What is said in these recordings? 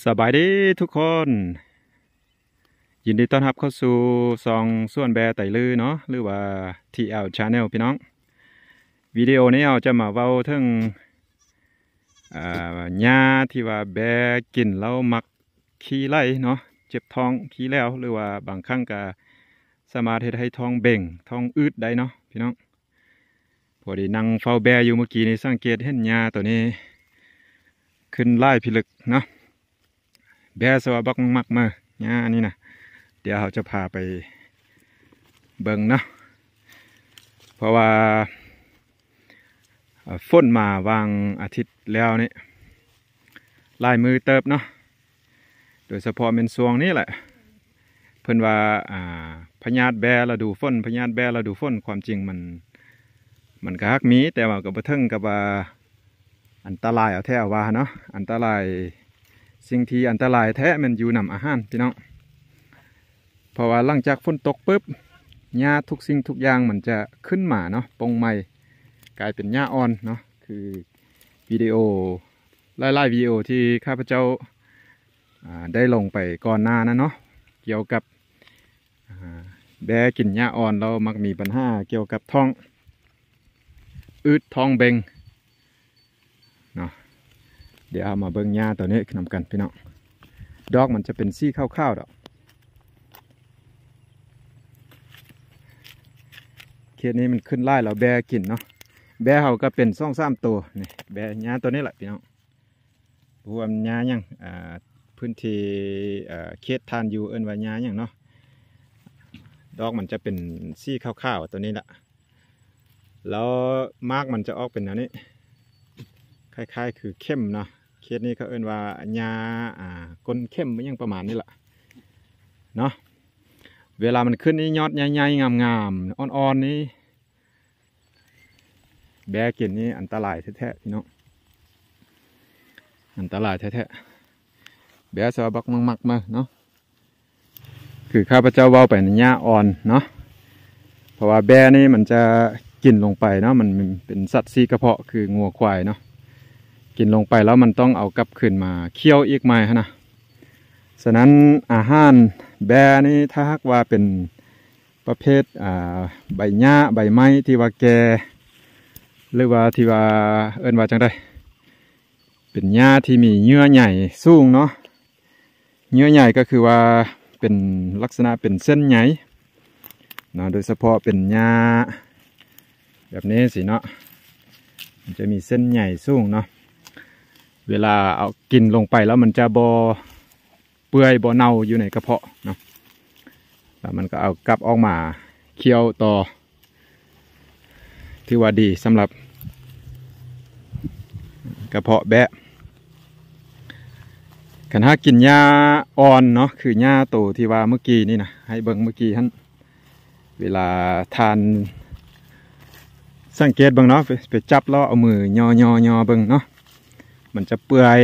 ສະບາຍດີທຸກຄົນ, ຍິນດີຕ້ອນຮັບເຂົ້າສູ່ຊ່ອງສວນແບ້ໄຕລືເນາະ ຫຼືວ່າ ທີແອລ Channel ພີ່ນ້ອງ. ວິດີໂອນີ້ເຮົາຈະມາເວົ້າເຖິງ ອາ ຫຍ້າທີ່ວ່າແບ້ກິນແລ້ວມັກຂີ້ໄຫຼເນາະ, ເຈັບທ້ອງຂີ້ແຫຼວ ຫຼືວ່າບາງຄັ້ງກະສາມາດເຮັດໃຫ້ທ້ອງເບັງ ທ້ອງອືດໄດ້ເນາະພີ່ນ້ອງ. ພໍດີນັ່ງເຝົ້າແບ້ຢູ່ເມື່ອກີ້ນີ້ ສັງເກດເຫັນຫຍ້າໂຕນີ້ຂຶ້ນຫຼາຍພິລຶກເນາະ. ແບ້ສະວ່າບັກມັກມາ ຫຍ້ານີ້ນະ. ດຽວເຮົາຈະພາໄປເບິ່ງເນາະ ເພາະວ່າ ເອີ ຝົນມາຫວ່າງອາທິດແລ້ວນີ້ຫຼາຍມື້ເຕີບເນາະ, ໂດຍສະເພາະແມ່ນຊ່ວງນີ້ແຫຼະ. ເພິ່ນວ່າ ອາ ພະຍາດແບ້ລະດູຝົນ ພະຍາດແບ້ລະດູຝົນ ຄວາມຈິງມັນ ມັນກະຮັກມີ ແຕ່ວ່າກະບໍ່ເຖິງກັບວ່າອັນຕະລາຍເອົາແທ້ເອົາວ່າເນາະ. ອັນຕະລາຍ ສິ່ງທີ່ອັນຕະລາຍແທ້ແມ່ນຢູ່ນຳອາຫານພີ່ນ້ອງ. ເພາະວ່າຫຼັງຈາກຝົນຕົກປຶບ ຫຍ້າທຸກສິ່ງທຸກຢ່າງມັນຈະຂຶ້ນມາເນາະ, ປົ່ງໃໝ່ ກາຍເປັນຫຍ້າອ່ອນເນາະ. ຄືວິດີໂອ ຫຼາຍໆວິດີໂອທີ່ຂ້າພະເຈົ້າ ອາ ໄດ້ລົງໄປກ່ອນໜ້ານັ້ນເນາະ ກ່ຽວກັບ ອາ ແບ້ກິນຫຍ້າອ່ອນແລ້ວມັກມີບັນຫາກ່ຽວກັບທ້ອງອືດ ທ້ອງເບັງ ເນາະ. ດຽວເຮົາມາເບິ່ງຫຍ້າໂຕນີ້ນຳກັນພີ່ນ້ອງ. ດອກມັນຈະເປັນສີຂາວໆດອກ. ເຂດນີ້ມັນຂຶ້ນຫຼາຍແລ້ວແບ້ກິນເນາະ. ແບ້ເຮົາກະເປັນສອງສາມໂຕນີ້. ແບ້ຫຍ້າໂຕນີ້ແຫຼະພີ່ນ້ອງ. ບໍ່ຮູ້ວ່າມັນຫຍ້າຫຍັງ ອາ ພື້ນທີ່ ເອີ ເຂດທ່ານຢູ່ເອີ້ນວ່າຫຍ້າຫຍັງເນາະ. ດອກມັນຈະເປັນສີຂາວໆໂຕນີ້ລະ. ແລ້ວໝາກມັນຈະອອກເປັນແນວນີ້ ຄ້າຍໆຄືເຂັມເນາະ. ເຂດນີ້ເຂົາເອີ້ນວ່າຫຍ້າ ອາ ກົ້ນເຂັມ ຫຍັງປະມານນີ້ລະເນາະ. ເວລາມັນຂຶ້ນນີ້ ຍອດໃຫຍ່ໆງາມໆ ອ່ອນໆນີ້ ແບ້ກິນນີ້ອັນຕະລາຍແທ້ໆພີ່ນ້ອງ, ອັນຕະລາຍແທ້ໆ. ແບ້ສະວ່າບັກມັກໆມາເນາະ. ຄືຂ້າພະເຈົ້າເວົ້າໄປນະ ຫຍ້າອ່ອນເນາະ, ເພາະວ່າແບ້ນີ້ມັນຈະກິນລົງໄປເນາະ, ມັນເປັນສັດສີ່ກະເພາະຄືງົວຄວາຍເນາະ. ກິນລົງໄປແລ້ວມັນຕ້ອງເອົາກັບຄືນມາຄ້ຽວອີກໃໝ່ຫັ້ນນະ. ສະນັ້ນອາຫານແບ້ນີ້ ຖ້າຫາກວ່າເປັນປະເພດ ອາ ໃບຫຍ້າໃບໄມ້ທີ່ວ່າແກ່ ຫຼືວ່າທີ່ວ່າ ເອີ້ນວ່າຈັ່ງໃດ ເປັນຫຍ້າທີ່ມີເຍື່ອໃຍສູງເນາະ. ເຍື່ອໃຍກໍຄືວ່າເປັນລັກສະນະເປັນເສັ້ນໃຍເນາະ, ໂດຍສະເພາະເປັນຫຍ້າແບບນີ້ຊີ້ເນາະ ມັນຈະມີເສັ້ນໃຍສູງເນາະ. ເວລາເອົາກິນລົງໄປແລ້ວມັນຈະບໍ່ເປື່ອຍບໍ່ເນົ່າຢູ່ໃນກະເພາະເນາະ, ແລ້ວມັນກໍເອົາກັບອອກມາຄ້ຽວຕໍ່. ຖືວ່າດີສຳລັບກະເພາະແບ້. ຄັນຫາກກິນຫຍ້າອ່ອນເນາະ ຄືຫຍ້າໂຕທີ່ວ່າເມື່ອກີ້ນີ້ນະ ໃຫ້ເບິ່ງເມື່ອກີ້ຫັ້ນ, ເວລາທ່ານສັງເກດເບິ່ງເນາະ, ໄປ ໄປຈັບແລ້ວເອົາມືຍໍໆໆເບິ່ງເນາະ, ມັນຈະເປື່ອຍ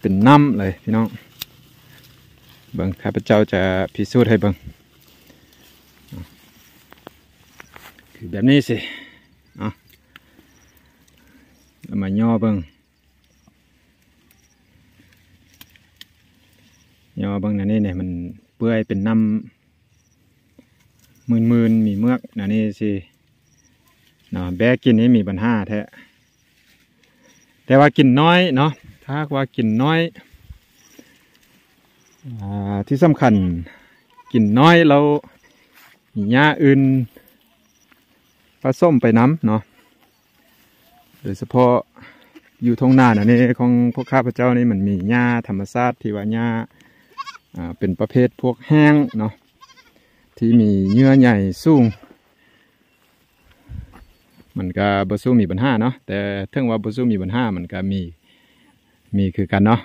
ເປັນນ້ຳເລີຍພີ່ນ້ອງ. ເບິ່ງ ຂ້າພະເຈົ້າຈະພິສູດໃຫ້ເບິ່ງ. ຄືແບບນີ້ຊິ ເອົາ ເອົາມາຍໍເບິ່ງ, ຍໍເບິ່ງແນວນີ້ນີ້ ມັນເປື່ອຍເປັນນ້ຳມື່ນໆ ມີເມືອກແນວນີ້ຊິເນາະ. ແບ້ກິນນີ້ມີບັນຫາແທ້. ແຕ່ວ່າກິນນ້ອຍເນາະ, ຖ້າຫາກວ່າກິນນ້ອຍ ອາ ທີ່ສຳຄັນ ກິນນ້ອຍແລ້ວມີຫຍ້າອື່ນປະສົມໄປນຳເນາະ, ໂດຍສະເພາະຢູ່ທົ່ງນາແນວນີ້ຂອງພວກຂ້າພະເຈົ້ານີ້ ມັນມີຫຍ້າທຳມະຊາດທີ່ວ່າຫຍ້າ ອາ ເປັນປະເພດພວກແຫ້ງເນາະ ທີ່ມີເຍື່ອໃຍສູງ. ມັນກະບໍ່ສູ້ມີບັນຫາເນາະ, ແຕ່ເຖິງວ່າບໍ່ສູ້ມີບັນຫາ ມັນກະມີ ມີຄືກັນເນາະ,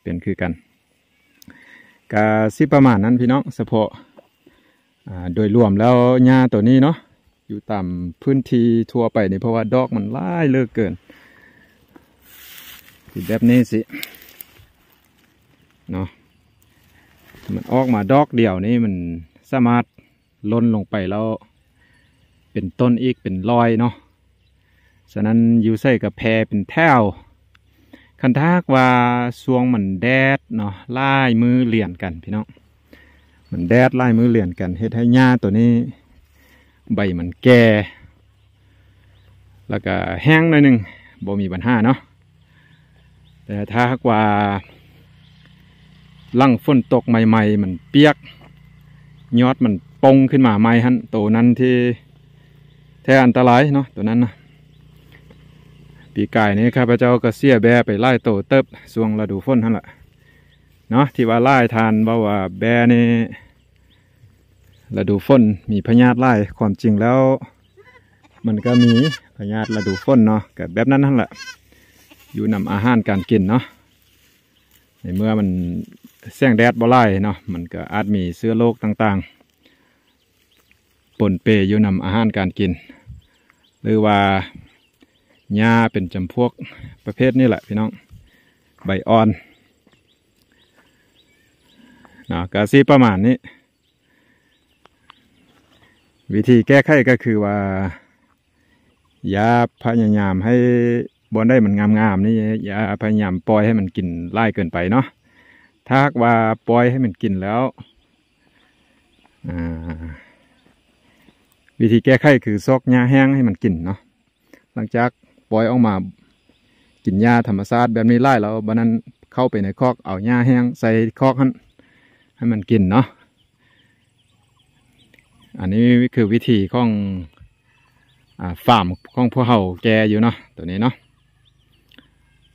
ເປັນຄືກັນ. ກະຊິປະມານນັ້ນພີ່ນ້ອງ, ສະເພາະ ອາ ໂດຍລວມແລ້ວຫຍ້າໂຕນີ້ເນາະ ຢູ່ຕາມພື້ນທີ່ທົ່ວໄປນີ້ ເພາະວ່າດອກມັນຫຼາຍເຫຼືອເກີນ. ຄືແບບນີ້ຊິເນາະ, ມັນອອກມາດອກດຽວນີ້ ມັນສາມາດ ຫຼົ່ນລົງໄປແລ້ວເປັນຕົ້ນອີກເປັນຮ້ອຍເນາະ. ສະນັ້ນຢູ່ໃສກະແຜ່ເປັນແຖວ, ຄັນຖ້າຫາກວ່າຊ່ວງມັນແດດເນາະ ຫຼາຍມື້ລຽນກັນພີ່ນ້ອງ ມັນແດດຫຼາຍມື້ລຽນກັນ ເຮັດໃຫ້ຫຍ້າໂຕນີ້ໃບມັນແກ່ ແລ້ວກະແຫ້ງໜ້ອຍໜຶ່ງ ບໍ່ມີບັນຫາເນາະ. ແຕ່ຖ້າຫາກວ່າຫຼັງຝົນຕົກໃໝ່ໆ ມັນປຽກ ຍອດມັນປົ່ງຂຶ້ນມາໃໝ່ຫັ້ນ ໂຕນັ້ນທີ່ແທ້ອັນຕະລາຍເນາະ ໂຕນັ້ນນະ. ປີກາຍນີ້ຂ້າພະເຈົ້າກໍເສຍແບ້ໄປຫຼາຍໂຕເຕີບ ຊ່ວງລະດູຝົນຫັ້ນລະເນາະ ທີ່ວ່າຫຼາຍທ່ານເວົ້າວ່າແບ້ນີ້ລະດູຝົນມີພະຍາດຫຼາຍ ຄວາມຈິງແລ້ວມັນກໍມີພະຍາດລະດູຝົນເນາະ ກໍແບບນັ້ນຫັ້ນລະ ຢູ່ນຳອາຫານການກິນເນາະ. ໃນເມື່ອມັນແສງແດດບໍ່ຫຼາຍເນາະ ມັນກໍອາດມີເຊື້ອໂລກຕ່າງໆປົນເປຢູ່ນຳອາຫານການກິນ ຫຼືວ່າຫຍ້າເປັນຈຳພວກປະເພດນີ້ແຫຼະພີ່ນ້ອງ ໃບອ່ອນເນາະ ກໍຊິປະມານນີ້. ວິທີແກ້ໄຂກໍຄືວ່າ ຢ່າພະຍາຍາມໃຫ້ບ່ອນໃດມັນງາມໆນີ້ ຢ່າພະຍາຍາມປ່ອຍໃຫ້ມັນກິນຫຼາຍເກີນໄປເນາະ. ຖ້າຫາກວ່າປ່ອຍໃຫ້ມັນກິນແລ້ວ ອາ ວິທີແກ້ໄຂຄືຊອກຫຍ້າແຫ້ງໃຫ້ມັນກິນເນາະ. ຫຼັງຈາກປ່ອຍອອກມາກິນຫຍ້າທຳມະຊາດແບບນີ້ຫຼາຍແລ້ວ ບາດນັ້ນເຂົ້າໄປໃນຄອກ ເອົາຫຍ້າແຫ້ງໃສ່ຄອກຫັ້ນໃຫ້ມັນກິນເນາະ. ອັນນີ້ຄືວິທີຂອງ ອາ ຟາມຂອງພວກເຮົາແກ່ຢູ່ເນາະ ໂຕນີ້ເນາະ.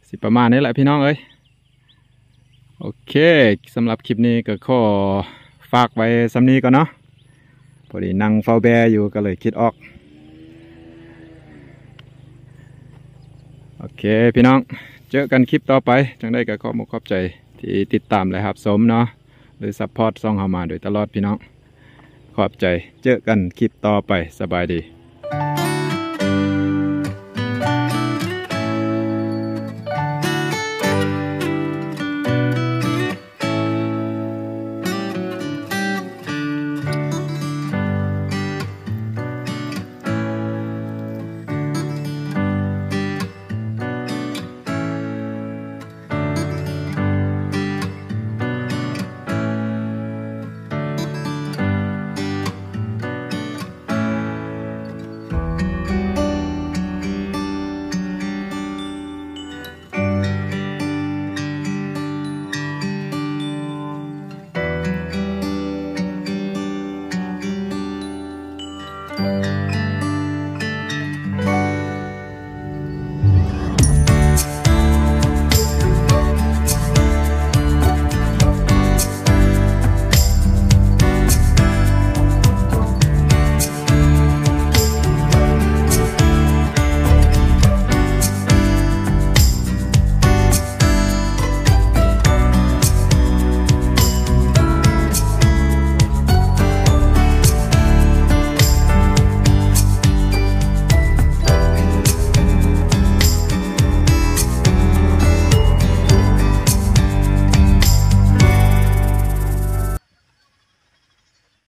ຊິປະມານນີ້ແຫຼະພີ່ນ້ອງເອີຍ. ໂອເຄ ສຳລັບຄລິບນີ້ກໍຂໍຝາກໄວ້ສ່ຳນີ້ກ່ອນເນາະ. ພໍດີນັ່ງເຝົ້າແບ້ຢູ່ກໍເລີຍຄິດອອກ. ໂອເຄພີ່ນ້ອງ ເຈີກັນຄລິບຕໍ່ໄປ. ຈັ່ງໃດກໍຂອບອົກຂອບໃຈທີ່ຕິດຕາມ ແລະ ຮັບຊົມເນາະ ຫຼື ຊັບພອດຊ່ອງເຮົາມາໂດຍຕະຫຼອດພີ່ນ້ອງ. ຂອບໃຈ ເຈີກັນຄລິບຕໍ່ໄປ. ສະບາຍດີ.